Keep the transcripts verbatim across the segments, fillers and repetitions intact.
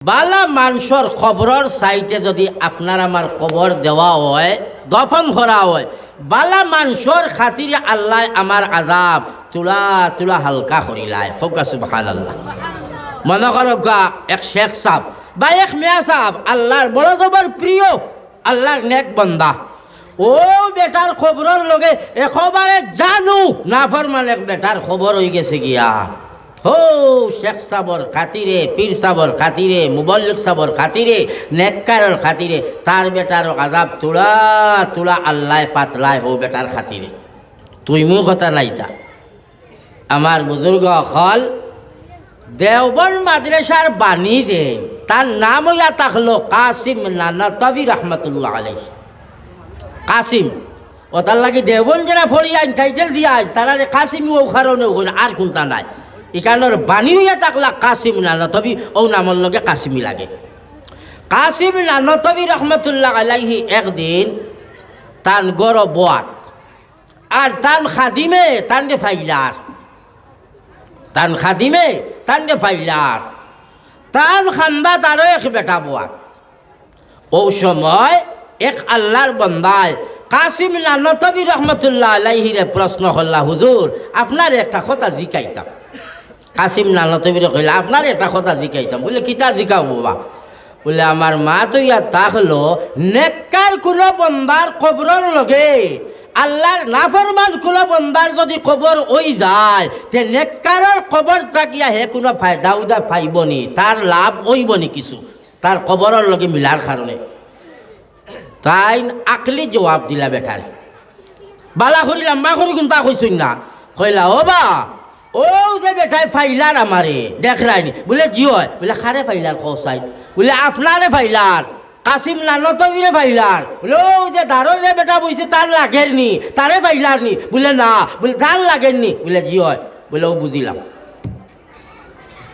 বালা মানষর কবরর সাইডে যদি আপনার আমার কবর দেওয়া অয়, দফন করা অয়, বালা মানষর খাতিরে আল্লায় আমার আজাব তুলা তুলা হালকা করিলায়। কউক্কা সুবহানাল্লাহ। মনো করউক্কা এক শেখ সাব বা এক মিয়া সাব, আল্লার বড় জবর প্রিয়, আল্লার নেক বন্দা। অউ বেটার কবরর লগে একবারে জানু নাফরমান এক বেটার কবর অইগেছে গিয়া। হউ শেখ সাবর খাতিরে, পীর সাবর খাতিরে, মুবল্লিগ সাবর খাতিরে, নেককারর খাতিরে, তার বেটার আজাব তুলা তুলা আল্লায় পাতলায় হউ বেটার খাতিরে। তুই মুই কথা নাইতা। আমার বুজুর্গ অকল, দেওবন্দ মাদ্রাসার বাণী যেইন, তার নাম অইয়া থাকলো কাসিম নানতবী রহমতুল্লাহ আলাইহি। কাসিম, অতার লাগি দেওবন্দ যেরা পড়িয়া আইন, টাইটেল দিয়া আইন, তারারে কাসিমি অউ কারণে অইন, আর কুন্তা নাই। ইখানর বাণী অইয়া থাকলা কাসিম নানতবী, অউ নামর লগে কাসিমি লাগে। কাসিম নানতবী রহমতুল্লাহ আলাইহি একদিন তান ঘরো বওয়াত, আর তান খাদিমে তানরে ফাইলার, তান খাদিমে তানরে ফাইলার, তান খান্দাত আরো এক বেটা বওয়াত। অউ সময় এক আল্লার বন্দায় কাসিম নানতবী রহমতুল্লাহ আলাইহিরে প্রশ্ন করলা, "হুজুর, আপনারে একটা কথা জিকাইতাম।" কাসিম নানতবীরে কইলা, "আপনারে একটা কথা জিকাইতাম।" বুলে, "কিতা জিকাও বাবা?" বুলে, "আমার মাত অইয়া থাকলো, নেককার কুনু বন্দার কবরর লগে আল্লার নাফরমান কুনু বন্দার যদি কবর অইযায়, তে নেককারর কবর থাকিয়া হে কুনু ফায়দা উদা পাইবো নি, তার লাভ অইবো নি কিছু, তার কবরর লগে মিলার কারণে?" তাইন আকলি জওয়াব দিলা বেটারে। বালা করি লাম্বা করি কুন্তা কইছইন না। কইলা, "ও বা, অউ যে বেটায় ফাইলার আমারে, দেখরায়নি?" বুলে, "জি অয়।" বুলে, "কারে ফাইলার কও চাই?" বুলে, "আপনারে ফাইলার, কাসিম নানতবীরে ফাইলার।" বুলে, "অউ যে দারো যে বেটা বইছে তার লাগের নি, তারে ফাইলার নি?" বুলে, "না।" বুলে, "তার লাগের নি?" বুলে, "জি অয়।" বুলে, "অউ বুঝিলাম।"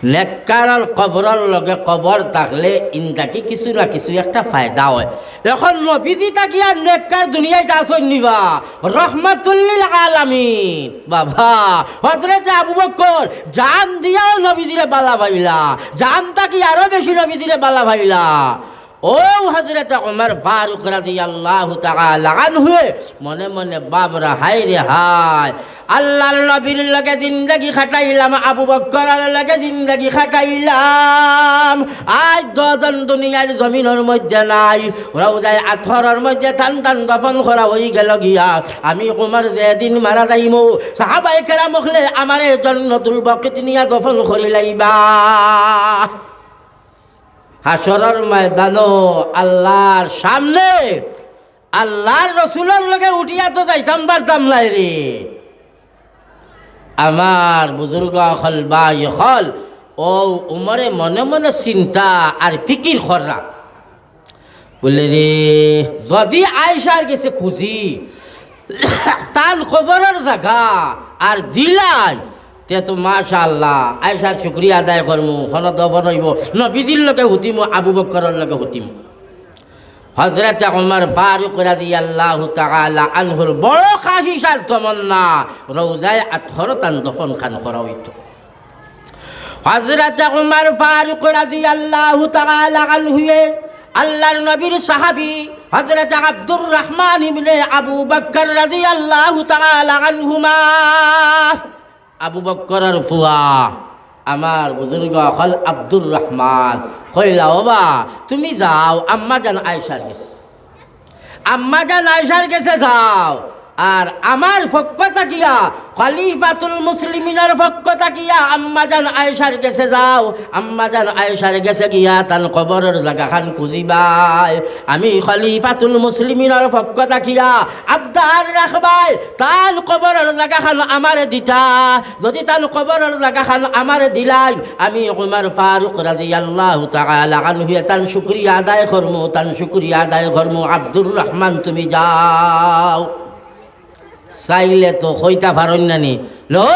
নেককারর কবরর লগে কবর থাকলে ইন থাকি কিছু না কিছু একটা ফায়দা অয়। অখন নবীজি থাকিয়া নেককার দুনিয়াত আছইন নি বা, রহমাতুল্লিল আলামিন। বাবা, হযরতে আবু বকর জান দিয়াও নবীজিরে বালা পাইলা, জান থাকি আরো বেশি নবীজিরে বালা পাইলা। অউ হযরতে ওমর ফারুক রাদিয়াল্লাহু তাআলা আনহুয়ে মনে মনে ভাবরা, "হায় রে হায়, আল্লার নবীর লগে জিন্দেগি কাটাইলাম, আবু বকরর লগে জিন্দেগি কাটাইলাম, আইজ দুইজন দুনিয়ার জমিনর মধ্যে নাই, রওজায়ে আতহরর মধ্যে তান তান দফন করা অইগেলো গিয়া। আমি ওমর যেদিন মারা যাইমু, সাহাবায়ে কেরাম অকলে আমারে জন্নতুল বকিত নিয়া দফন করিলাইবা।" হাশরর ময়দানো আল্লার সামনে আল্লার রসুলর লগে উঠিয়া তো যাইতাম পারতাম নায় রে। আমার বুজুর্গ অকল, ভাই অকল, অউ ওমরে মনে মনে চিন্তা আর ফিকির কররা। বুলে, "রে, যুদি আয়েশার গেছে খুজি, তান কবরর জাগা আর দিলাইন, তে তো মাশাআল্লাহ, আয়েশার শুকরিয়া আদায় করমু, হনো দফন অইবো, নবীজির লগে হুতিমু, আবু বকরর লগে হুতিমু।" হযরতে ওমর ফারুক রাদিয়াল্লাহু তাআলা আনহুর বড় খাহিশ আর তমন্না, রওজায়ে আতহরো তান দফন খান করা অইতো। হযরতে ওমর ফারুক রাদিয়াল্লাহু তাআলা আনহুয়ে আল্লার নবীর সাহাবী হযরতে আব্দুর রহমান ইবনে আবু বকর রাদিয়াল্লাহু তাআলা আনহুমা, আবু বকরর ফুয়া, আমার বুজুর্গ অকল আব্দুর রহমান, কইলা, "ও বা, তুমি যাও আম্মাজান আয়েশার গেছে।" আম্মাজান আয়েশার গেছে যাও, আর আমার পক্ষ থাকিয়া, খলিফাতুল মুসলিমিনর পক্ষ থাকিয়া আম্মাজান আয়েশার গেছে যাও। আম্মাজান আয়েশার গেছে গিয়া তান কবরর জাগাখান খুজিবায়। আমি খলিফাতুল মুসলিমিনর পক্ষ থাকিয়া আবদার রাখবায়, তান কবরর জাগাখান আমারে দিতা। যুদি তান কবরর জাগাখান আমারে দিলাইন, আমি ওমর ফারুক রাদিয়াল্লাহু তাআলা আনহুয়ে তান শুকরিয়া আদায় করমু, তান শুকরিয়া আদায় করমু। আব্দুর রহমান, তুমি যাও। চাইলে তো কইতা পারইন না নি? লো,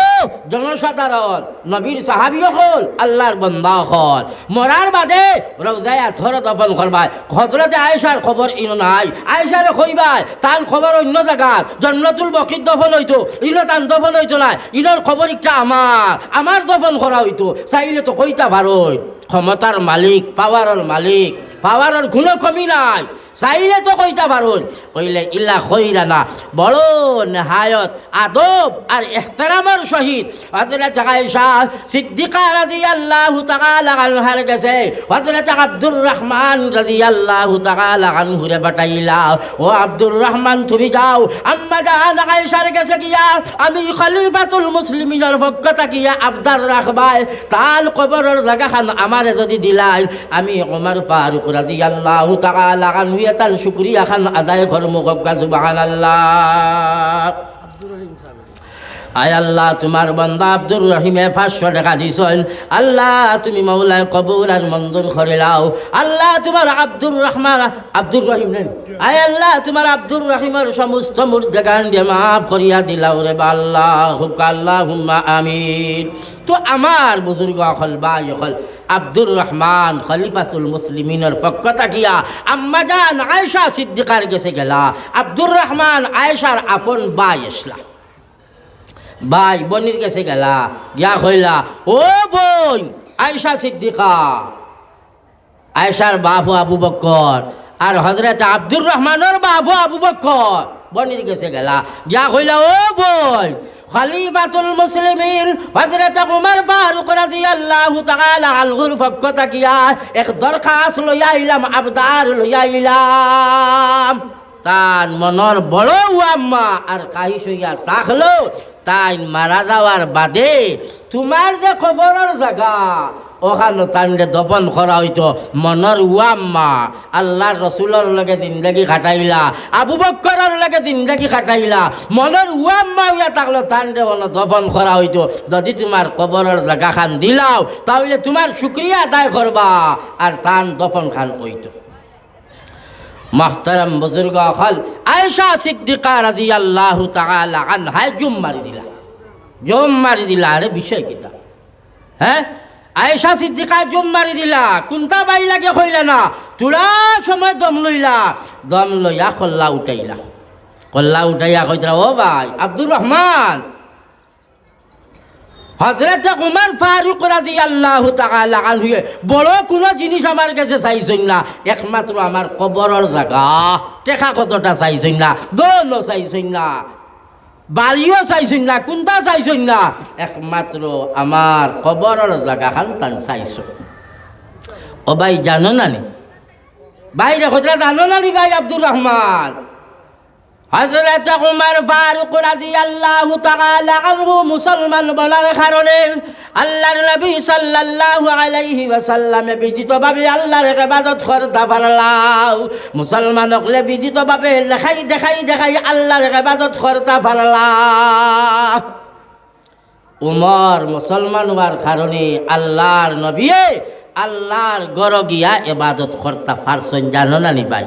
জনসাধারণ, নবীর সাহাবী অকল, আল্লার বন্দা অকল, মরার বাদে রওজায়ে আতহরো দফন করবায়। হযরতে আয়েশার কবর ইনো নাই। আয়েশারে কইবায়, তান কবর অইন্য জাগাত, জন্নতুল বকিত দফন অইতো, ইনো তান দফন অইতো নায়। ইনোর কবর ইকটা আমার, আমার দফন করা অইতো। চাইলে তো কইতা পারইন। ক্ষমতার মালিক, পাওয়ারর মালিক, পাওয়ারর কুনু কমি নাই। চাইলে তো কইতা পারইন, কইলে ইলা কইরা না। বড় নেহায়ত আদব আর এহতেরামর সহিত হযরত আয়েশা সিদ্দিকা রাদিয়াল্লাহু তাআলা আনহার গেছে হযরত আব্দুর রহমান রাদিয়াল্লাহু তাআলা আনহুরে পাঠাইলা, "ও আব্দুর রহমান, তুমি যাও, আম্মা জান আয়েশার গেছে গিয়া আমি খলিফাতুল মুসলিমিনর পক্ষ থাকিয়া আবদার রাখবায়, তান কবরর জাগাখান আমারে যুদি দিলাইন, আমি ওমর ফারুক রাদিয়াল্লাহু তাআলা আনহুয়ে তান শুকরিয়াখান আদায় করমু।" কউক্কা সুবহানাল্লাহ। আয় আল্লাহ, তুমার বান্দা আব্দুর রহিমে পাঁচশো টেকা দিছইন। আল্লাহ, তুমি মাওলায় কবুল আর মঞ্জুর করিলাও। আল্লাহ, তুমার আব্দুর রহমান, আব্দুর রহিম নায়নি? আয় আল্লাহ, তুমার আব্দুর রহিমর সমস্ত মুর্দেগান দিয়া মাফ করিয়া দিলাও রেবা আল্লাহ। কউক্কা আল্লাহুম্মা আমিন। তো আমার বুজুর্গ অকল, ভাই অকল, আব্দুর রহমান খলিফাতুল মুসলিমিনর পক্ষ থাকিয়া আম্মা জান আয়েশা সিদ্দিকার গেছে গেলা। আব্দুর রহমান আয়েশার আপন ভাই আছলা। ভাই বইনর গেছে গেলা, গিয়া কইলা, "ও বইন আয়েশা সিদ্দিকা।" আয়েশার বাফও আবু বক্কর আর হযরত আব্দুর রহমানর বাফও আবু বক্কর। বইনর গেছে গেলা, গিয়া কইলা, "ও বইন, খলিফাতুল মুসলিমিন হযরত উমর ফারুক রাদিয়াল্লাহু তাআলা আনহুর পক্ষ থাকিয়া এক দরখাস্ত লইয়া আইলাম, আবদার লইয়া আইলাম।" তান মনর বড় ওয়াম্মা আর কাহিশ অইয়া থাকলো, তাইন মারা যাওয়ার বাদে তুমার যে কবরর জাগা, অখানো তানরে দফন করা অইতো। মনর ওয়াম্মা আল্লার রসুলর লগে জিন্দেগি কাটাইলা, আবু বক্করর লগে জিন্দেগি কাটাইলা, মনর ওয়াম্মা অইয়া থাকলো, তানরে অনো দফন করা অইতো। যুদি তুমার কবরর জাগাখান দিলাও, তা অইলে তুমার শুকরিয়া আদায় করবা, আর তান দফনখান অইতো। মুহতারাম বুজুর্গ অকল, আয়েশা সিদ্দিকা রাদিয়াল্লাহু তাআলা আনহায় জুম মারি দিলা। জুম মারি দিলা, আরে বিষয় কিতা? হে? আয়েশা সিদ্দিকায় জুম মারি দিলা, কুন্তা ভাইর লাগি কইলা না, থুড়া সময় দম লইলা, দম লইয়া কল্লা উঠাইলা। কল্লা উঠাইয়া কইতরা, "ও ভাই, আব্দুর রহমান, হযরতে উমর ফারুক রাদিয়াল্লাহু তাআলা আনহুয়ে বড় কুনু জিনিস আমার গেছে চাইছইন না, একমাত্র আমার কবরর জাগা, টেকা কতটা চাইছইন না, ধনও চাইছইন না, বাড়িও চাইছইন না, কুন্তা চাইছইন না, একমাত্র আমার কবরর জাগাখান তান চাইছইন।" ও ভাই, জানো না নি? ভাইরে কইতরা, জানো না নি ভাই আব্দুর রহমান? হযরতে উমর ফারুক রাদিয়াল্লাহু তাআলা আনহু মুসলমান বনার কারণে আল্লার নবী সাল্লাল্লাহু আলাইহি ওয়াসাল্লামে বিজিতভাবে আল্লার ইবাদত করতা পারলা। মুসলমান অকলে বিজিতভাবে দেখাই, দেখাই, দেখাই আল্লার ইবাদত করতা পারলা। উমর মুসলমান অওয়ার কারণে আল্লার নবীয়ে আল্লার ঘরো গিয়া ইবাদত করতা পারছইন, জানো না নি ভাই?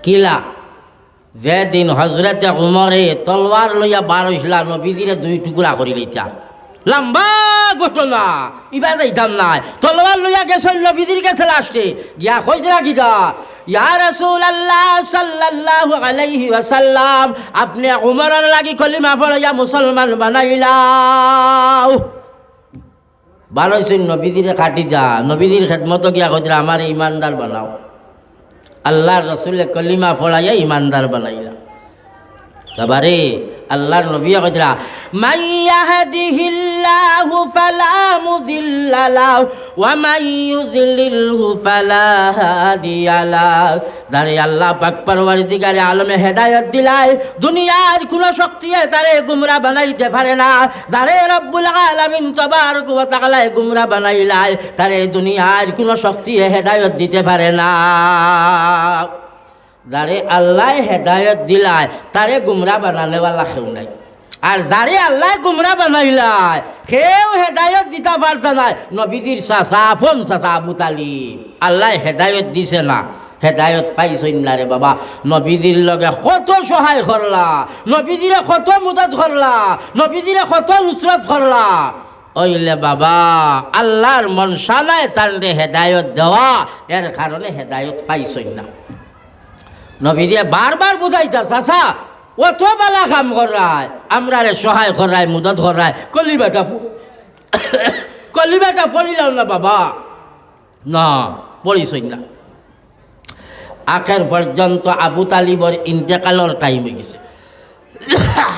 কিলা? যেদিন হযরতে উমরে তলোয়ার লইয়া বার অইছলা, নবীজিরে দুই টুকরা করিলিতা। লম্বা ঘটনা, ইবা যাইতাম নায়। তলোয়ার লইয়া গেছইন নবীজির গেছে লাস্টে, গিয়া কইতরা কিতা, "ইয়া রাসূলুল্লাহ সাল্লাল্লাহু আলাইহি ওয়াসাল্লাম, আপনে উমরর লাগি কলিমা পড়াইয়া মুসলমান বানাইলাও।" বার অইছইন নবীজিরে কাটিতা, নবীজির খেদমতো গিয়া কইতরা, "আমারে ইমানদার বানাও।" আল্লার রসুলে কলিমা পড়াইয়া ইমানদার বানাইলা। বাবারে, আল্লার নবীয়ে কইতরা, "মান ইয়াহদিহিল্লাহু ফালা মুদিল্লা লাহু ওয়া মান ইউদলিলহু ফালা হাদিয়া লাহু।" যারে আল্লাহ পাক পরওয়ারদিগারে আলমে হেদায়ত দিলায়, দুনিয়ার কুনু শক্তিয়ে তারে গুমরা বানাইতে পারে না। যারে রব্বুল আলামিন তাবারক ওয়া তাআলায় গুমরা বানাইলায়, তারে দুনিয়ার কুনু শক্তিয়ে হেদায়ত দিতে পারে না। যারে আল্লায় হেদায়ত দিলায়, তারে গুমরা বানানেওয়ালা কেউ নাই। আর যারে আল্লায় গুমরা বানাইলায়, কেউ হেদায়ত দিতা পারতা নায়। নবীজির চাচা, আপন চাচা আবু তালিব, আল্লায় হেদায়ত দিছে না, হেদায়ত পাইছইন না রে বাবা। নবীজির লগে কত সহায় করলা, নবীজিরে কত মদত করলা, নবীজিরে কত নুসরত করলা। অইলে বাবা, আল্লার মনশা নায় তানরে হেদায়ত দেওয়া, এর কারণে হেদায়ত পাইছইন না। নবীজিয়ে বারবার বুঝাইতা, "চাচা, অত বালা কাম কররায়, আমরারে সহায় কররায়, মদত কররায়, কলিবাটা পু-, কলিমাটা পড়িলাম না বাবা, না, পড়িছইন না। আখের পর্যন্ত আবু তালিবর ইন্তেকালর টাইম অই গেছে।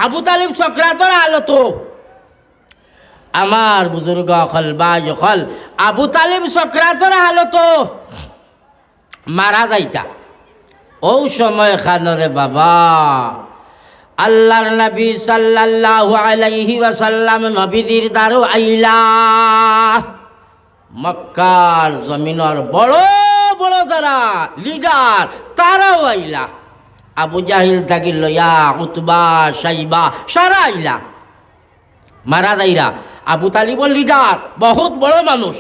আবু তালিব সকরাতর হালতো, আমার বুজুর্গ অকল, ভাই অকল, আবু তালিব সকরাতর হালতো মারা যাইতা। অউ সময় খানরে বাবা, আল্লার নবী সাল্লাল্লাহু আলাইহি ওয়াসাল্লাম নবীজির দারো আইলা। মক্কার জমিনর বড় বড় যারা লিডার, তারাও আইলা। আবু জাহিল থাকি লইয়া উতবা, শাইবা, সারা আইলা। মারা যাইরা। আবু তালিবর লিডার, বহুত বড় মানুষ।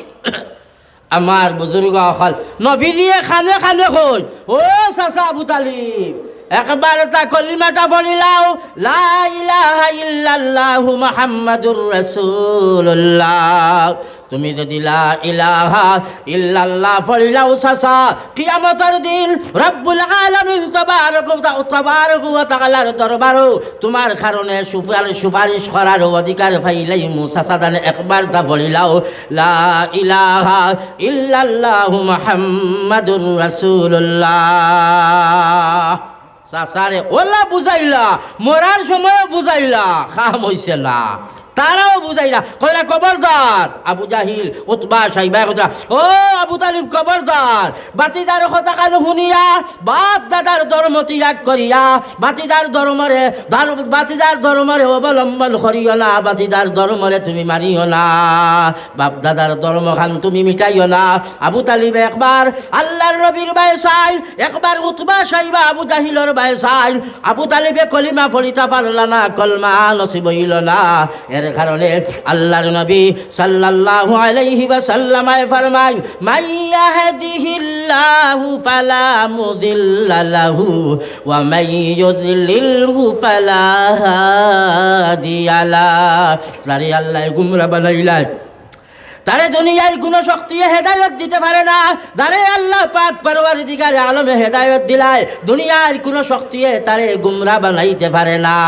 আমার বুজুর্গ অকল, নবীজিয়ে খানে খানে কইন, "ও চাচা আবু তালিব, একবার তা কলিমাটা পড়িলাও, লা ইলাহা ইল্লাল্লাহু মুহাম্মাদুর রাসূলুল্লাহ।" তুমি যদি লা ইলাহা ইল্লাল্লাহ পড়িলাও চাচা, কিয়ামতর দিন রব্বুল আলামিন তাবারক ওয়া তা-, তাবারক ওয়া তাআলার দরবারো তুমার কারণে সুপার-, সুপারিশ করার অধিকার পাইলাইমু। চাচা জানে একবার তা পড়িলাও, লা ইলাহা ইল্লাল্লাহু মুহাম্মাদুর রাসূলুল্লাহ। চাচারে অলা বুঝাইলা, মরার সময়ও বুঝাইলা, কাম অইছে না। তারাও বুঝাইলা, কইলা, "খবরদার।" আবু জাহিল, উতবা, শাইবায় কইলা, "ও আবু তালিব, খবরদার।" বাতিদার কথা কান হুনিয়া, বাপ দাদার ধর্ম ত্যাগ করিয়া, বাতিদার ধর্মরে, ধর-, বাতিদার ধর্মরে অবলম্বন করিও না, বাতিদার ধর্মরে তুমি মানিও না। বাপ দাদার ধর্ম খান তুমি মিটাইও না। আবু তালিব একবার আল্লার নবীর বায় চাইন, একবার উতবা শাইবা আবু জাহিলর বায় চাইন। আবু তালিবে কলিমা পড়িতা পারলা না, কলমা নসিব অইল না। এর কারণে আল্লার নবী সাল্লাল্লাহু আলাইহি ওয়াসাল্লামায় ফরমাইন, "মান ইয়াহদিহিল্লাহু ফালা মুদিল্লা লাহু ওয়া মান ইউদলিলহু ফালা হাদিয়া লা।" যারে আল্লায় গুমরা বানাইলায়, তারে দুনিয়ার কুনু শক্তিয়ে হেদায়ত দিতে পারে না। যারে আল্লাহ পাক পরওয়ারদিগারে আলমে হেদায়ত দিলায়, দুনিয়ার কুনু শক্তিয়ে তারে গুমরা বানাইতে পারে না।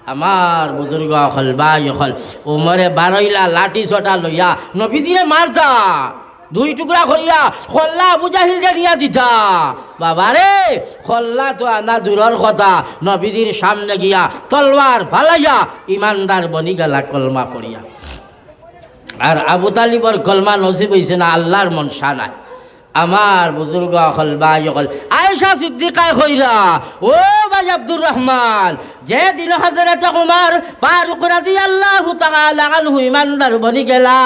আমার বুজুর্গ অকল, ভাই অকল, উমরে বারইলা লাঠি সোটা লইয়া নবীজিরে মারতা, দুই টুকরা করিয়া কল্লা আবু জাহিলরে নিয়া দিতা। বাবারে, কল্লা তো আনা দূরর কথা, নবীজির সামনে গিয়া তলোয়ার ফালাইয়া ইমানদার বনি গেলা কলমা পড়িয়া। আর আবু তালিবর কলমা নসিব অইছে না, আল্লার মনশা নাই। আমার বুজুর্গ অকল, ভাই অকল, আয়েশা সিদ্দিকায় কইরা, "ও ভাই আব্দুর রহমান, যে দিন হযরত উমর ফারুক রাদিয়াল্লাহু তাআলা আনহু ইমানদার বনি গেলা,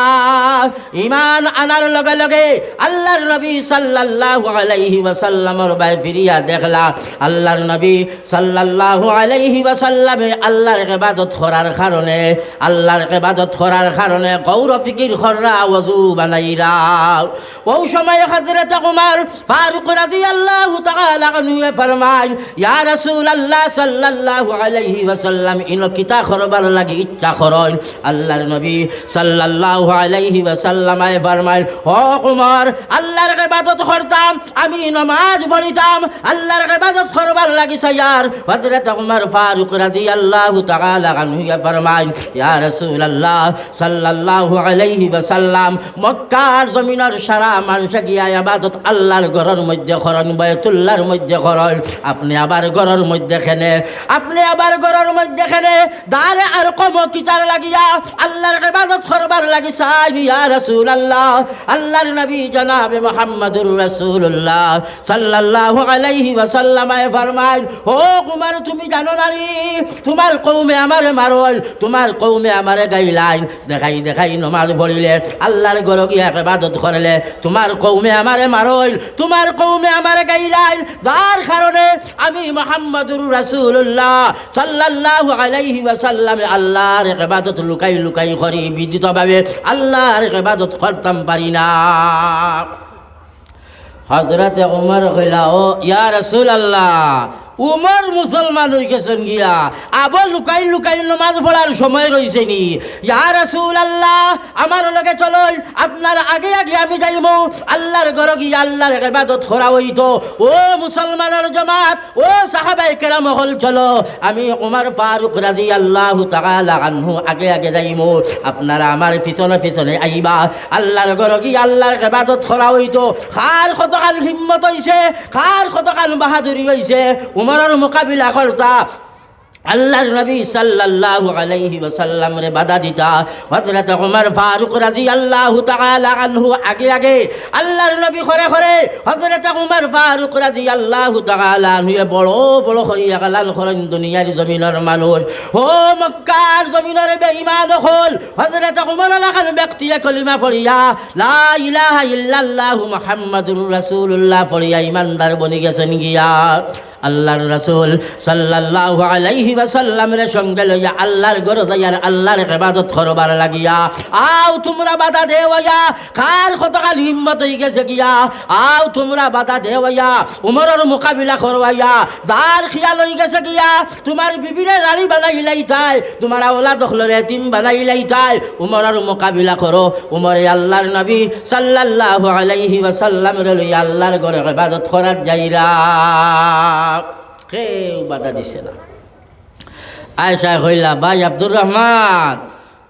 ইমান আনার লগে লগে আল্লার নবী সাল্লাল্লাহু আলাইহি ওয়াসাল্লামর বায় ফিরিয়া দেখলা, আল্লার নবী সাল্লাল্লাহু আলাইহি ওয়াসাল্লামে আল্লার ইবাদত করার কারণে, আল্লার ইবাদত করার কারণে গৌর ফিকির কররা, ওযু বানাইরা।" অউ সময় হযরত উমর ফারুক রাদিয়াল্লাহু তাআলা আনহুয়ে ফরমাইন, "ইয়া রাসূলুল্লাহ সাল্লাল্লাহু আলাইহি ওয়াসাল্লাম, ইনো কিতা করবার লাগি ইচ্ছা করইন?" আল্লার নবী সাল্লাল্লাহু আলাইহি ওয়াসাল্লামায় ফরমাইন, "ও উমর, আল্লার ইবাদত করতাম, আমি নমাজ পড়িতাম, আল্লার ইবাদত করবার লাগি চাইয়ার।" হযরত উমর ফারুক রাদিয়াল্লাহু তাআলা আনহুয়ে ফরমাইন, "ইয়া রাসূলুল্লাহ সাল্লাল্লাহু আলাইহি ওয়াসাল্লাম, মক্কার জমিনর সারা মানষে গিয়া ইবাদত আল্লার ঘরর মধ্যে করইন, বায়তুল্লাহর মধ্যে করইন, আপনে আবার ঘরর মধ্যে কেনে, আপনে আবার ঘরর মধ্যে কেনে?" দারে আরকম কিতার লাগিয়া আল্লার ইবাদত করবার লাগি চাইন, ইয়া রাসূলুল্লাহ। আল্লার নবী জনাবে মুহাম্মাদুর রাসূলুল্লাহ সাল্লাল্লাহু আলাইহি ওয়াসাল্লামায় ফরমাইন, "ও উমর, তুমি জানো না নি, তুমার কওমে আমারে মারইন, তুমার কওমে আমারে গাইলাইন, দেখাই দেখাই নমাজ পড়িলে, আল্লার ঘরো গিয়া ইবাদত করলে, তুমার কওমে আমারে মারইন, তুমার কওমে আমারে গাইলাইন, যার কারণে আমি মুহাম্মাদুর রাসূলুল্লাহ সাল্লাল্লাহু আলাইহি ওয়াসাল্লামে আল্লার ইবাদত লুকাই লুকাই করি, বিধিতভাবে আল্লার ইবাদত করতাম পারি না।" হযরতে উমর কইলা, "ও ইয়া রাসূলুল্লাহ, উমর মুসলমান অইগেছইন গিয়া, আবো লুকাই লুকাই নমাজ পড়ার সময় রইছে নি। ইয়া রাসূলুল্লাহ, আমার লগে চলইন, আপনার আগে আগে আমি যাইমু। আল্লার ঘরো গিয়া আল্লার ইবাদত করা অইতো। ও মুসলমানর জমাত, ও সাহাবায়ে কেরাম অকল, চলো, আমি উমর ফারুক রাদিয়াল্লাহু তাআলা আনহু আগে আগে যাইমু, আপনারা আমার পিছনে পিছনে আইবা। আল্লার ঘরো গিয়া আল্লার ইবাদত করা অইতো। কার কতখান হিম্মত অইছে, কার কতখান বাহাদুরি অইছে, উমরর মোকাবিলা করতা, আল্লার নবী সাল্লাল্লাহু আলাইহি ওয়াসাল্লামরে বাধা দিতা। হযরতে উমর ফারুক রাদিয়াল্লাহু তাআলা আনহু আগে আগে, আল্লার নবী খরে খরে। হযরতে উমর ফারুক রাদিয়াল্লাহু তাআলা আনহুয়ে বড় বড় করি এলান করইন দুনিয়ার জমিনর মানুষ, ও মক্কার জমিনর বেঈমান অকল, হযরতে উমর লাখান ব্যক্তিয়ে কলিমা পড়িয়া, লা ইলাহা ইল্লাল্লাহু মুহাম্মাদুর রাসূলুল্লাহ পড়িয়া ইমানদার বনি গেছইন গিয়া। আল্লার রাসূল সাল্লাল্লাহু আলাইহি ওয়াসাল্লামরে সঙ্গে লইয়া আল্লার ঘরো যাইয়ার আল্লার ইবাদত করবার লাগিয়া। আও তুমরা বাধা দেওয়াইয়া, কার কতখান হিম্মত অইগেছে গিয়া, আও তুমরা বাধা দেওয়াইয়া, উমরর মোকাবিলা করওয়াইয়া, যার খিয়াল অইগেছে গিয়া, তুমার বিবিরে রানী বানাইলাইতায়, তুমার আওলাদ অকলরে এতিম বানাইলাইতায়, উমরর মোকাবিলা করো। উমরে আল্লার নবী সাল্লাল্লাহু আলাইহি ওয়াসাল্লামরে লইয়া আল্লার ঘরো ইবাদত করাত যাইরা। কেউ বাধা দিছে না। আয়েশায় কইলা, ভাই আব্দুর রহমান,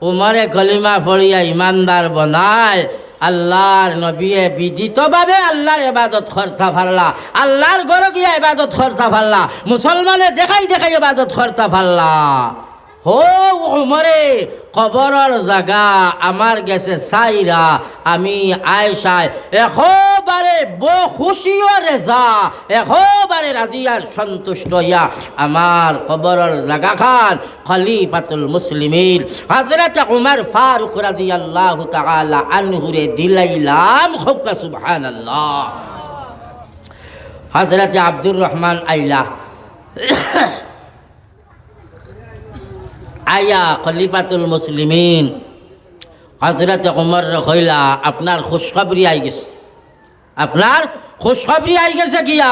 উমরে কলিমা পড়িয়া ইমানদার বনায়, আল্লার নবীয়ে বিদিতভাবে আল্লার ইবাদত করতা পারলা, আল্লার ঘরো গিয়া ইবাদত করতা পারলা, মুসলমানে দেখাই দেখাই ইবাদত করতা পারলা। হউ উমরে কবরর জাগা আমার গেছে চাইরা, আমি আয়েশায় একবারে বখুশি ও রেজা, একবারে রাজি আর সন্তুষ্ট অইয়া আমার কবরর জাগাখান খলিফাতুল মুসলিমিন হযরতে উমর ফারুক রাদিয়াল্লাহু তাআলা আনহুরে দিলাইলাম। কউক্কা সুবহানাল্লাহ। হযরতে আব্দুর রহমান আইলা, আইয়া খলিফাতুল মুসলিমিন হযরতে উমররে কইলা, আপনার খুশখবরি আইগেছে, আপনার খুশখবরি আইগেছে গিয়া,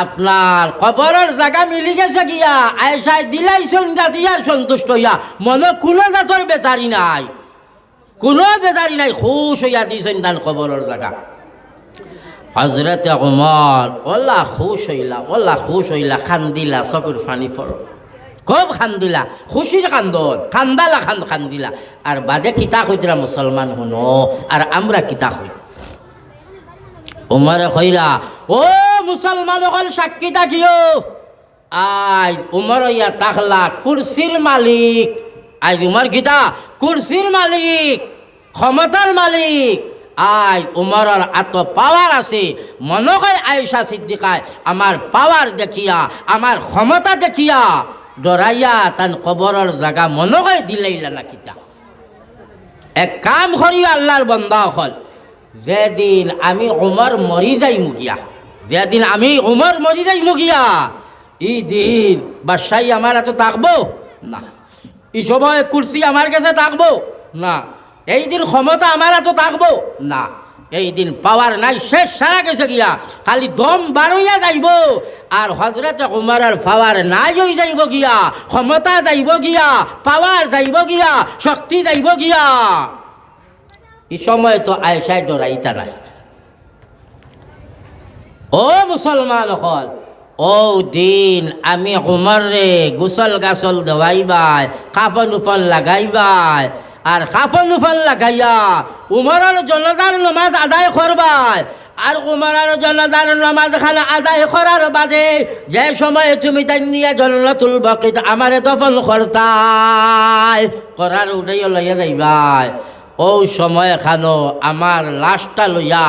আপনার কবরর জাগা মিলিগেছে গিয়া। আয়েশায় দিলাইছইন রাজি আর সন্তুষ্ট অইয়া, মনো কুনু জাতর বেজারি নাই, কুনু বেজারি নাই, খুশ অইয়া দিছইন তান কবরর জাগা। হযরতে উমর অলা খুশ অইলা, অলা খুশ অইলা, কান্দিলা, চকুর পানি পড়ল। খুব কান্দিলা, খুশির কান্দন, কান্দালা কান্দ কান্দিলা। আর বাদে কিতা কইতরা মুসলমান হুনো, আর আমরা কিতা কই? উমরে কইরা, ও মুসলমান অকল সাক্ষী থাকিও, আইজ উমর অইয়া থাকলা কুরসির মালিক। আইজ উমর কিতা? কুরসির মালিক, ক্ষমতার মালিক। আইজ উমরর আতো পাওয়ার আছে। মনো কয় আয়েশা সিদ্দিকায় আমার পাওয়ার দেখিয়া, আমার ক্ষমতা দেখিয়া ডরাইয়া তান কবরর জাগা মনো কয় দিলাইলা না কিতা? এক কাম করিও আল্লার বন্দা অকল, যেদিন আমি উমর মরি যাইমু গিয়া, যেদিন আমি উমর মরি যাইমু গিয়া, ই দিন বাদশাই আমার আতো থাকবো না, ই সময় কুরসি আমার গেছে থাকবো না, এই দিন ক্ষমতা আমার আতো থাকবো না, এই দিন পাওয়ার নাই, শেষ সারা গেছে গিয়া, খালি দম বারইয়া যাইবো। আর হযরতে উমরর পাওয়ার নাই অই যাইবো গিয়া, ক্ষমতা যাইবো গিয়া, পাওয়ার যাইবো গিয়া, শক্তি যাইবো গিয়া। ই সময় তো আয়েশায় ডরাইতা নায়। ও মুসলমান অকল, অউ দিন আমি উমররে গোসল গাসল দেওয়াইবায়, কাফন উফন লাগাইবায়, আর কাফন উফন লাগাইয়া উমরর জনাজার নমাজ আদায় করবায়। আর উমরর জনাজার নমাজ খান আদায় করার বাদে যে সময় তুমি তাইন নিয়া জন্নতুল বকিত আমারে দফন করতায়, করার উঠাইয়া লইয়া যাইবায়, অউ সময় খানো আমার লাশটা লইয়া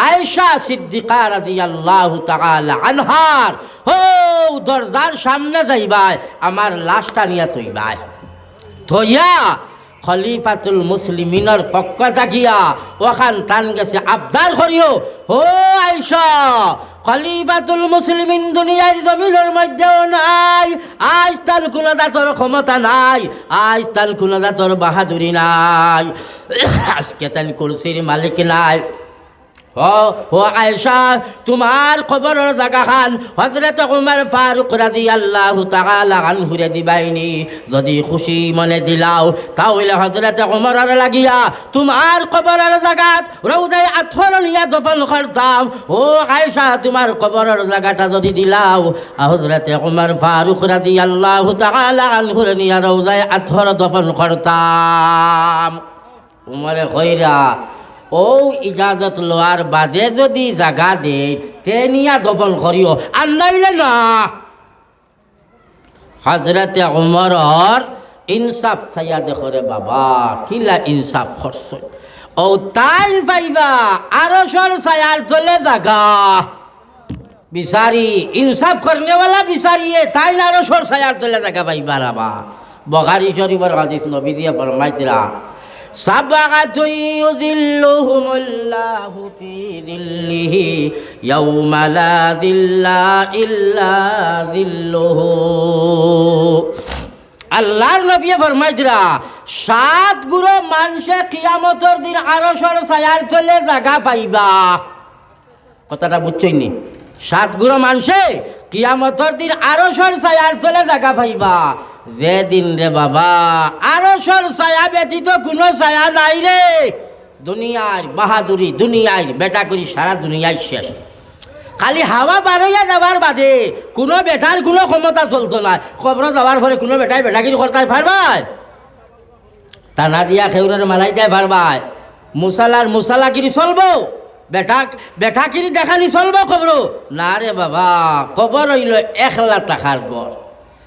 আয়েশা সিদ্দিকা রাদিয়াল্লাহু তাআলা আনহার হউ দরজার সামনে যাইবায়, আমার লাশটা নিয়া থইবায়। থইয়া খলিফাতুল মুসলিমিনর পক্ষ থাকিয়া অখান তান গেছে আবদার করিও, ও আয়েশা, খলিফাতুল মুসলিমিন দুনিয়ার জমিনর মধ্যেও নাই, আইজ তান কুনু জাতর ক্ষমতা নাই, আইজ তান কুনু জাতর বাহাদুরি নাই, আজকে তান কুরসির মালিক নাই। ও, ও আয়েশা, তুমার কবরর জাগাখান হযরতে উমর ফারুক রাদিয়াল্লাহু তাআলা আনহুরে দিবায়নি। যুদি খুশি মনে দিলাও, তা অইলে হযরতে উমরর লাগিয়া তুমার কবরর জাগাত রওজায়ে আতহর নিয়া দফন করতাম। ও আয়েশা, তুমার কবরর জাগাটা যুদি দিলাও, হযরতে উমর ফারুক রাদিয়াল্লাহু তাআলা আনহুরে নিয়া রওজায়ে আতহর দফন করতাম। উমরে কইরা, অউ ইজাজত লওয়ার বাদে যুদি জাগা দেইন, তে নিয়া দফন করিও, আর নাইলে না। হযরতে উমরর ইনসাফ চাইয়া দেখো রে বাবা, কিলা ইনসাফ করছইন। অউ তাইন পাইবা আরশর ছায়ার তলে জাগা। বিচারি, ইনসাফ করনেওয়ালা বিচারিয়ে তাইন আরশর ছায়ার তলে জাগা পাইবা রে বাবা। বুখারী শরীফর হাদিস, নবীজিয়ে ফরমাইতরা, "সাবআতুন ইউযিল্লুহুমুল্লাহু ফি যিল্লিহি ইয়াওমা লা যিল্লা ইল্লা যিল্লুহু।" আল্লার নবীয়ে ফরমাইতরা, সাত গুরু মানষে কিয়ামতর দিন আরশর ছায়ার তলে জাগা পাইবা। কথাটা বুঝছইন নি? সাত গুরু মানষে কিয়ামতর দিন আরশর ছায়ার তলে জাগা পাইবা। যেদিন রে বাবা, আরশর ছায়া ব্যতীত কুনু ছায়া নাই রে। দুনিয়ার বাহাদুরি, দুনিয়ার বেটাগিরি, সারা দুনিয়ায় শেষ। খালি হাওয়া বারইয়া যাওয়ার বাদে কুনু বেটার কুনু ক্ষমতা চলতো নায়। কবরো যাওয়ার পরে কুনু বেটায় বেটাগিরি করতায় পারবায়? টানা দিয়া কেউররে মারাইতায় পারবায়? মুসালার মুসালাগিরি চলবো? বেটা, বেটাগিরি দেখানি চলবো কবরো? না রে বাবা, কবর অইলো একলা থাকার ঘর,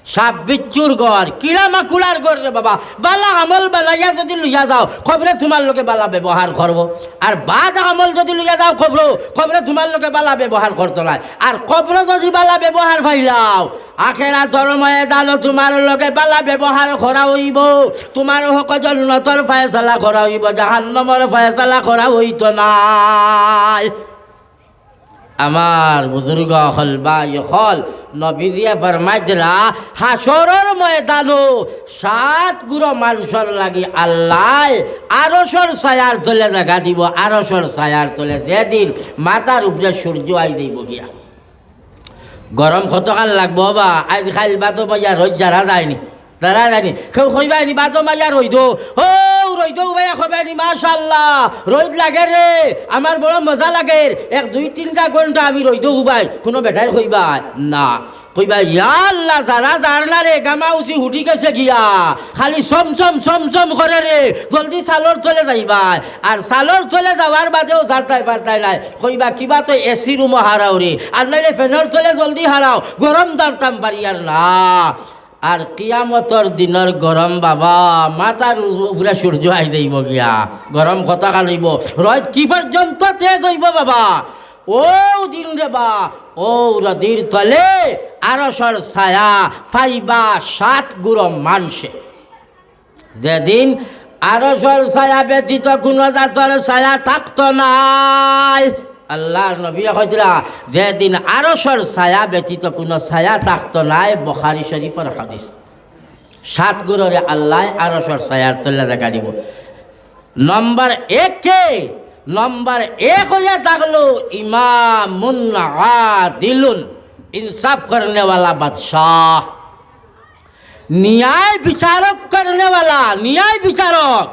সাপ বিচ্ছুর ঘর, কিড়া মাকুড়ার ঘর রে বাবা। বালা আমল বানাইয়া যুদি লইয়া যাও, কবরে তুমার লগে বালা ব্যবহার করবো। আর বাদ আমল যুদি লইয়া যাও কবরো, কবরে তুমার লগে বালা ব্যবহার করতো নায়। আর কবরো যুদি বালা ব্যবহার পাইলাও, আখেরাতর ময়দানো তুমার লগে বালা ব্যবহার করা অইবো, তুমার হকো জন্নতর ফয়সালা করা অইবো, জাহান্নামর ফয়সালা করা অইতো নায়। আমার বুজুর্গ অকল, ভাই অকল, নবীজিয়ে ফরমাইতরা, হাশরর ময়দানো সাত গুরু মানষর লাগি আল্লায় আরশর ছায়ার তলে জাগা দিবো, আরশর ছায়ার তলে। যেদিন মাথার উপরে সূর্য আই যাইবো গিয়া। গরম কতখান লাগবো বা, আইজ কাইল বাদো মাইয়া রইদ যারা যায়নি, যারা যায়নি। কেউ কইবায়নি, "বাদো মাইয়া রইদো, ও রইদো উবাইয়া কইবায়নি, মাশাআল্লাহ, রইদ লাগের রে, আমার বড় মজা লাগের, এক দুই তিনটা ঘন্টা আমি রইদো উবাই।" কুনু বেটায় কইবায় না। কইবা, "ইয়া আল্লাহ, যারা যার না রে, গামা উচি হুটি গেছে গিয়া, খালি সমসম সমসম করে রে, জলদি ছালর তলে যাইবায়।" আর ছালর তলে যাওয়ার বাদেও যারতায় পারতায় নায়। কইবা, "কিবা তো এসি রুমো হারাও রে, আর নাইলে ফ্যানর তলে জলদি হারাও, গরম জানতাম পারিয়ার না।" আর কিয়ামতর দিনর গরম বাবা, মাথার উ-, উপরে সূর্য আই যাইবো গিয়া, গরম কতখান অইবো, রইদ কি পর্যন্ত তেজ অইবো বাবা। অউ দিন রে বা, অউ রইদর তলে আরশর ছায়া পাইবা সাত গুরু মানষে। যেদিন আরশর ছায়া ব্যতীত কুনু জাতর ছায়া থাকতো নায়। আল্লার নবীয়ে কইতরা, যেদিন আরশর ছায়া ব্যতীত কুনু ছায়া থাকতো নায়, বুখারী শরীফর হাদিস। সাত গুরুরে আল্লায় আরশর ছায়ার তলে জাগা দিবো। নম্বর এক কে? নম্বর এক অইয়া থাকলো ইমামুন আদিলুন, ইনসাফ করনেওয়ালা বাদশাহ। ন্যায় বিচারক করনেওয়ালা, ন্যায় বিচারক,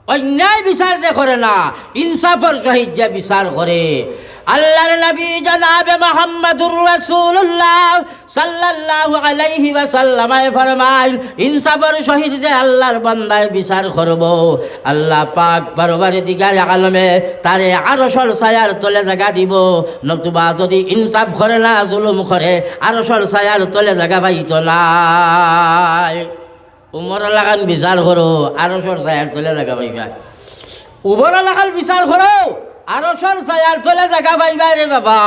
অন্যায় বিচার যে করে না, ইনসাফর সহিত যে বিচার করে। আল্লার নবী জনাবে মুহাম্মাদুর রাসূলুল্লাহ সাল্লাল্লাহু আলাইহি ওয়াসাল্লামে ফরমাইন, ইনসাফর সহিত যে আল্লার বান্দায় বিচার করবো, আল্লাহ পাক পরওয়ারদিগারে আলমে তারে আরশর ছায়ার তলে জাগা দিবো। নতুবা যুদি ইনসাফ করে না, জুলুম করে, আরশর ছায়ার তলে জাগা পাইতো নায়। উমর লাখান বিচার করো, আরশর ছায়ার তলে জাগা পাইবা। উমর লাখান বিচার করো, আরশর ছায়ার তলে জাগা পাইবা রে বাবা।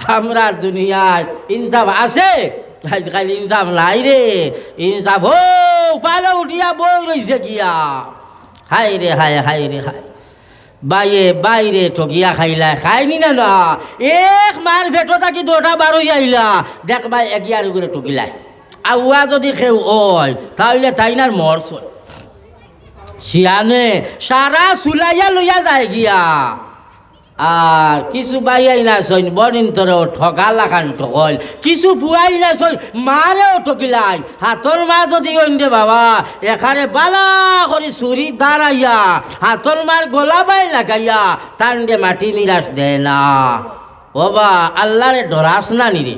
আমরার দুনিয়াত ইনসাফ আছে? আইজকাইল ইনসাফ নাই রে। ইনসাফ অউ পালো উঠিয়া বই রইছে গিয়া। হায় রে হায়, হায় রে হায়। ভাইয়ে ভাইরে ঠগিয়া খাইলায়, খাইনি না না? এক মার পেটো থাকি দুইটা বারইয়া আইলা, দেখবায় এগিয়ার উপরে ঠগিলায়। আউয়া যুদি কেউ অয়, তা অইলে তাইন আর মরছইন। শিয়ানে সারা চুলাইয়া লইয়া যায় গিয়া। আর কিছু ভাইয়াইন আছইন, বইনতরেও ঠগার লাখান ঠগইন, কিছু ফুয়াইন আছইন, মারেও ঠগিলাইন। হাতর মা যুদি অইন রে বাবা, একারে বালা করি ছুরি দাঁড়াইয়া, হাতর মার গলাবায় লাগাইয়া, তানরে মাটি মিরাস দেয় না। ও বা, আল্লারে ডরাস না নি রে?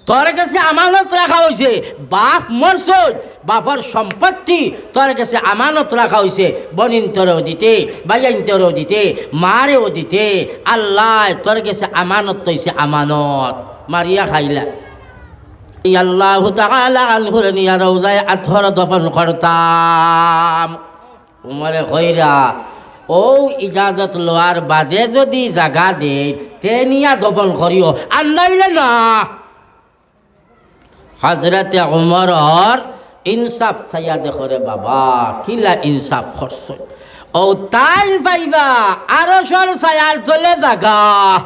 তোর গেছে আমানত রাখা অইছে, বাপ মরছইন, বাপর সম্পত্তি তোর গেছে আমানত রাখা অইছে, বইনতরেও দিতে, ভাইয়াইনতরেও দিতে, মারেও দিতে। আল্লায় তোর গেছে আমানত থইছে, আমানত। মারিয়া খাইলা। ই আল্লাহু তাআলা আনহুরে নিয়া রওজায়ে আতহর দফন করতাম। উমরে কইরা, অউ ইজাজত লওয়ার বাদে যুদি জাগা দেইন, তে নিয়া দফন করিও, আর নাইলে না। হজরতে উমরর ইনসাফ চাইয়া দেখো রে বাবা, কিলা ইনসাফ করছইন। অউ তাইন পাইবা আরশর ছায়ার তলে জাগা।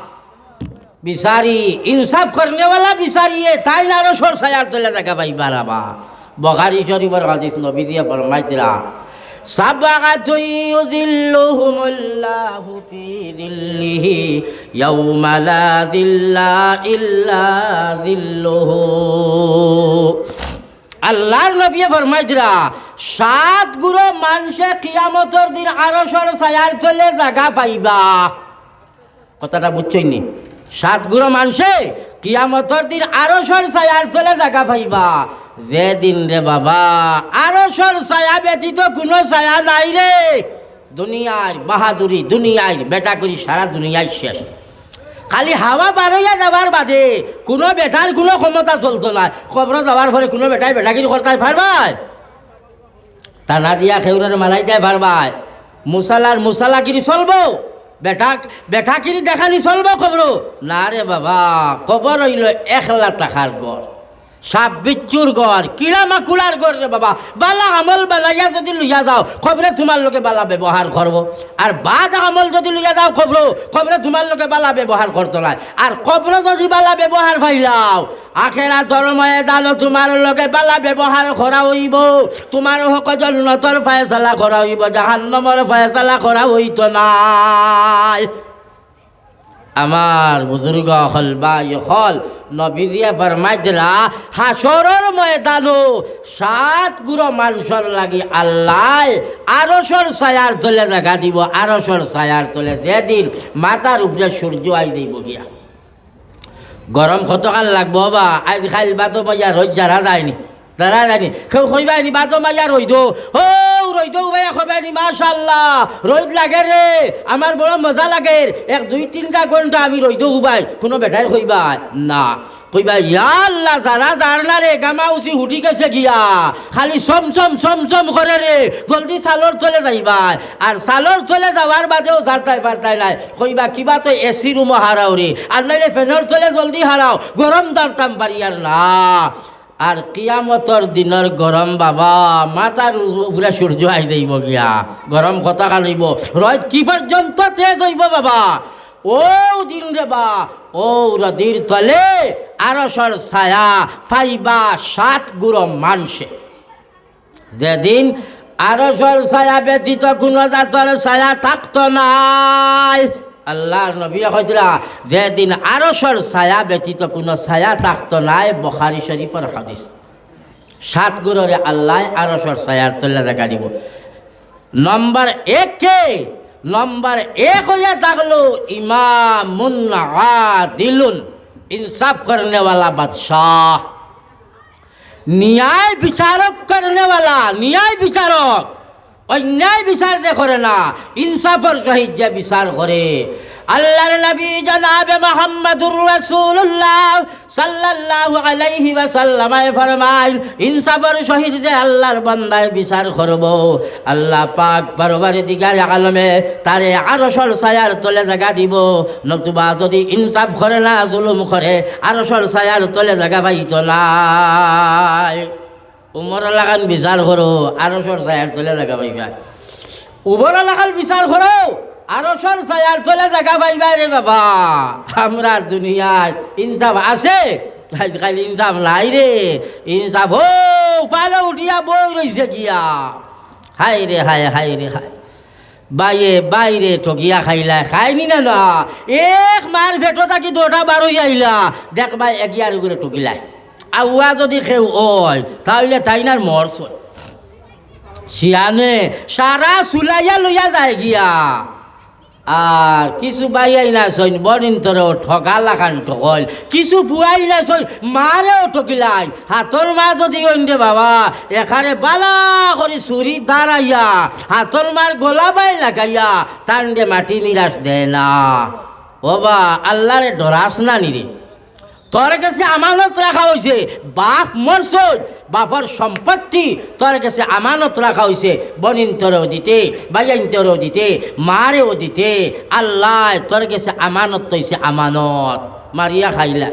বিচারি, ইনসাফ করনেওয়ালা বিচারিয়ে তাইন আরশর ছায়ার তলে জাগা পাইবা রে বাবা। বুখারী শরীফর হাদিস, নবীজিয়ে ফরমাইতরা, "সাবআতুন ইউযিল্লুহুমুল্লাহু ফি যিল্লিহি ইয়াওমা লা যিল্লা ইল্লা যিল্লুহু।" আল্লার নবীয়ে ফরমাইতরা, সাত গুরু মানষে কিয়ামতর দিন আরশর ছায়ার তলে জাগা পাইবা। কথাটা বুঝছইন নি? সাত গুরু মানষে কিয়ামতর দিন আরশর ছায়ার তলে জাগা পাইবা। যেদিন রে বাবা, আরশর ছায়া ব্যতীত কুনু ছায়া নাই রে। দুনিয়ার বাহাদুরি, দুনিয়ার বেটাগিরি, সারা দুনিয়ার শেষ। খালি হাওয়া বারইয়া যাওয়ার বাদে কুনু বেটার কুনু ক্ষমতা চলতো নায়। কবরো যাওয়ার পরে কুনু বেটায় বেটাগিরি করতায় পারবায়? টানা দিয়া কেউররে মারাইতায় পারবায়? মুসালার মুসালাগিরি চলবো? বেটা, বেটাগিরি দেখানি চলবো কবরো? না রে বাবা, কবর অইলো একলা থাকার ঘর, সাপ বিচ্ছুর ঘর, কিড়া মাকুড়ার ঘর রে বাবা। বালা আমল বানাইয়া যুদি লইয়া যাও, কবরে তুমার লগে বালা ব্যবহার করবো। আর বাদ আমল যুদি লইয়া যাও কবরো, কবরে তুমার লগে বালা ব্যবহার করতো নায়। আর কবরো যুদি বালা ব্যবহার পাইলাও, আখেরাতর ময়দানো তুমার লগে বালা ব্যবহার করা অইবো, তুমার হকো জন্নতর ফয়সালা করা অইবো, জাহান্নামর ফয়সালা করা অইতো নায়। আমার বুজুর্গ অকল, ভাই অকল, নবীজিয়ে ফরমাইতরা, হাশরর ময়দানো সাত গুরু মানষর লাগি আল্লায় আরশর ছায়ার তলে জাগা দিবো, আরশর ছায়ার তলে, যেদিন মাথার উপরে সূর্য আই যাইবো গিয়া। গরম কতখান লাগবো বা? আইজ কাইল বাদো মাইয়া রইদ যারা যায়নি, যারা যায়নি। কেউ কইবায়নি বাদো মাইয়া রইদো, হউ রইদো উবাইয়া কইবায়নি, "মাশাআল্লাহ, রইদ লাগের রে, আমার বড় মজা লাগের, এক দুই তিনটা ঘন্টা আমি রইদো উবাই।" কুনু বেটায় কইবা না। কইবা, "ইয়া আল্লাহ, যারা যার না রে, গামাউসি হুটি গেছে গিয়া, খালি সমসম সমসম করে রে, জলদি ছালর তলে যাইবায়।" আর ছালর তলে যাওয়ার বাদেও যারতায় পারতায় নায়। কইবা, "কিবা তো এসি রুমো হারাও রে, আর নাইলে ফ্যানর তলে জলদি হারাও, গরম জারতাম পারিয়ার না।" আর কিয়ামতর দিনর গরম বাবা, মাথার উ-, উপরে সূর্য আই যাইবো গিয়া, গরম কতখান অইবো, রইদ কি পর্যন্ত তেজ অইবো বাবা। অউ দিন রে বা, অউ রইদর তলে আরশর ছায়া পাইবা সাত গুরু মানষে। যেদিন আরশর ছায়া ব্যতীত কুনু জাতর ছায়া থাকতো নায়। আল্লার নবীয়ে কইতরা, "যেদিন আরশর ছায়া ব্যতীত কুনু ছায়া থাকতো নায়", বুখারী শরীফর হাদিস। সাত গুরুরে আল্লায় আরশর ছায়ার তলে জাগা দিবো। নম্বর এক কে? নম্বর এক অইয়া থাকলো ইমামুন আদিলুন, ইনসাফ করনেওয়ালা বাদশাহ। ন্যায় বিচারক করনেওয়ালা, ন্যায় বিচারক, অন্যায় বিচার যে করে না, ইনসাফর সহিত যে বিচার করে। আল্লার নবী জনাবে মুহাম্মাদুর রাসূলুল্লাহ সাল্লাল্লাহু আলাইহি ওয়াসাল্লামে ফরমাইন, ইনসাফর সহিত যে আল্লার বান্দায় বিচার করবো, আল্লা পাক পরওয়ারদিগারে আলমে তারে আরশর ছায়ার তলে জাগা দিবো, নতুবা যদি ইনসাফ করে না, জুলুম করে, আরশর ছায়ার তলে জাগা পাইতো নায়। উমরর লাখান বিচার করো, আরশর ছায়ার তলে জাগা পাইবা। উমরর লাখান বিচার করো, আরশর ছায়ার তলে জাগা পাইবা রে বাবা। আমরার দুনিয়াত ইনসাফ আছে, আইজকাইল ইনসাফ নাই রে। ইনসাফ হউ ফালো উঠিয়া বই রইছে গিয়া। হায় রে হায়, হায় রে হায়। ভাইয়ে ভাইরে ঠগিয়া খাইলায়, খাইনি না না? এক মার পেটো থাকি দুইটা বারইয়া আইলা, দেখ ভাই এগিয়ার উপরে ঠগিলায়। আউয়া যদি কেউ অয়, তাইলে তাইন আর মরছইন। শিয়ানে সারা চুলাইয়া লইয়া যায় গিয়া। আর কিছু ভাইয়াইন আছইন, বনিন্তরেও ঠগা লাখান ঠগইল। কিছু পুয়াইন আছইন, মারেও ঠগিলাইন। হাতর মা যদি অইন রে বাবা, এখানে বালা করি ছুরি দাঁড়াইয়া, হাতর মার গলা বায় লাগাইয়া, তানরে মাটি মিরাস দেয় না। ও বা, আল্লারে ডরাস না নি রে? তোর গেছে আমানত রাখা অইছে, বাপ মরছইন, বাপর সম্পত্তি তোর গেছে আমানত রাখা অইছে, বনিন্তরেও দিতে, ভাইয়াইন্তরেও দিতে, মারেও দিতে। আল্লায় তোর গেছে আমানত থইছে, আমানত। মারিয়া খাইলা।